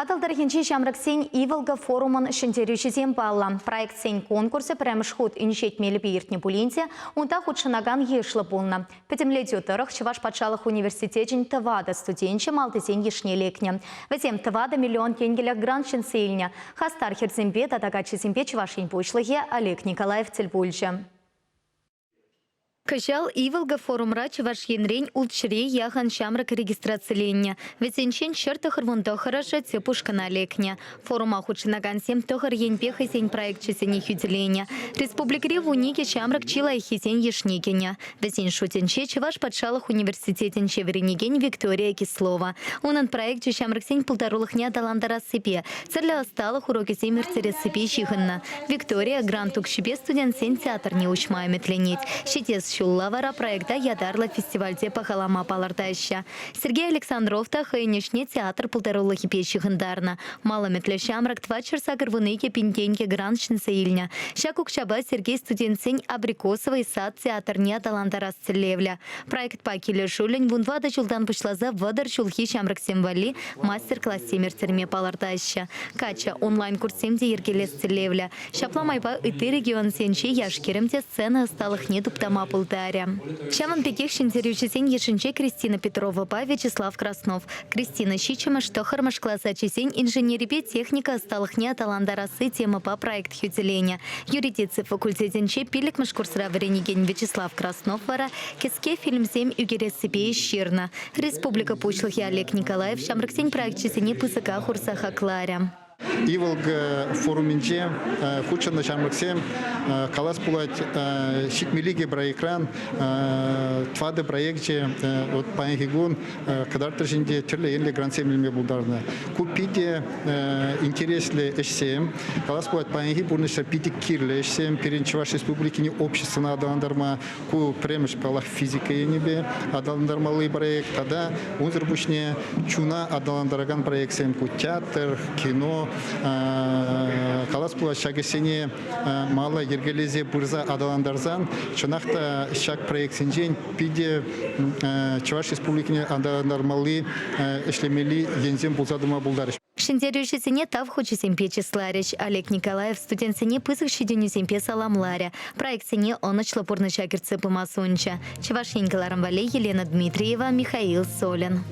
Атӑл тӑрӑхӗнчи ҫамрӑксен «Иволга» форумӑн ҫӗнтерӳҫисем паллӑ. Проектсен конкурсӗ пӗрремӗш хут инҫет мелӗпе иртнӗ пулин те унта хутшӑнакан йышлӑ пулнӑ. Пӗтӗмлетӳ тӑрӑх Чӑваш патшалӑх университечӗн тӑватӑ студенчӗ малтисен йышне лекнӗ. Вӗсем 4 миллион тенкӗлӗх грант ҫӗнсе илнӗ. Хастар хӗрсемпе тата каччӑсемпе Чӑваш Ен Пуҫлӑхӗ Олег Николаев тӗл пулчӗ. Кӑҫал «Иволга» форумра Чӑваш Енрен ултҫӗре яхӑн ҫамрӑк регистрациленнӗ. Вӗсенчен 199-ӑшӗ тӗп ушкӑна лекнӗ. Форума хутшӑнакансем тӑхӑр енпе хӑйсен проекчӗсене хӳтӗленӗ. Республикӑри 12 ҫамрӑк чи лайӑххисен йышне кӗнӗ. Вӗсен шутӗнче Чӑваш патшалӑх университетӗнче вӗренекен Виктория Кислова. Унӑн проекчӗ ҫамрӑксен пултарулӑхне аталантарассипе, тӗрлӗ ӑсталӑх урокӗсем ирттерессипе ҫыхӑннӑ. Виктория грант укҫипе студентсен театрне уҫма ӗмӗтленет. Ҫитес ҫулла вара проекта ятарлӑ фестивальте пахалама палӑртаҫҫӗ. Сергей Александров та хӑйӗн ӗҫне театр пултарулӑхӗпе ҫыхӑнтарнӑ. Мал ӗмӗтлӗ ҫамрӑк 482 пин тенкӗ грант ҫӗнсе илнӗ. Ҫак укҫапа Сергей студентсен Абрикосовый сад театрне аталантарас тӗллевлӗ. Проектпа килӗшӳллӗн вунтӑватӑ ҫултан пуҫласа 30 ҫулхи ҫамрӑксем валли мастер-классем ирттерме палӑртаҫҫӗ. Каччӑ онлайн-курссем те йӗркелес тӗллевлӗ. Ҫапла майпа ытти регионсенчи яш-кӗрӗм те сцена ӑсталӑхне туптама пултарӗ. Ҫавӑн пекех ҫӗнтерӳҫӗсен йышӗнче Кристина Петровӑпа Вячеслав Краснов. Кристина ҫиччӗмӗш, тӑххӑрмӗш класс ачисен инженерипе техника ӑсталӑхне аталантарасси темӑпа проект хӳтӗленӗ. Юридици факультетӗнче пиллӗкмӗш курсра вӗренекен Вячеслав Краснов вара кӗске фильмсем ӳкерессипе ӗҫ ҫырнӑ. Республика Пуҫлӑхӗ Олег Николаев ҫамрӑксен проекчӗсене пысӑка хурса хакларӗ. Иволга форумӗнче хутшӑннӑ ҫамрӑксем, калас пулать, ҫитмелли проектран тӑватӑ проекчӗ вот паянхи кун кӑтартрӗҫ ӗнтӗ, тӗрлӗ енлӗ грантсем илме пултарнӑ. Ку питӗ интереслӗ ӗҫсем. Калас пулать, паянхи пурнӑҫра питӗ кирлӗ ӗҫсем. Пирӗн Чӑваш Республикине обществӑна аталантарма ку пӗрремӗш, паллах, физика енӗпе аталантармалли проект тата унсӑр пуҫне чуна аталантаракан проектсем ку театр, кино. Калас пулать, ҫак ӗҫсене мала йӗркелесе пырса аталантарсан чӑнах та ҫак проектсенчен питӗ Чӑваш Республикине аталантармалли, ӗҫлемелли енсем пулса тӑма пултарӗҫ. Ҫӗнтерӳҫӗсене тав хучӗсемпе чысларӗҫ. Олег Николаев студентсене пысӑк ҫитӗнӳсемпе саламларӗ, проектсене ӑнӑҫлӑ пурнӑҫа кӗртсе пыма сунчӗ. Чӑваш Ен кӑларӑм валли Елена Дмитриева, Михаил Солин.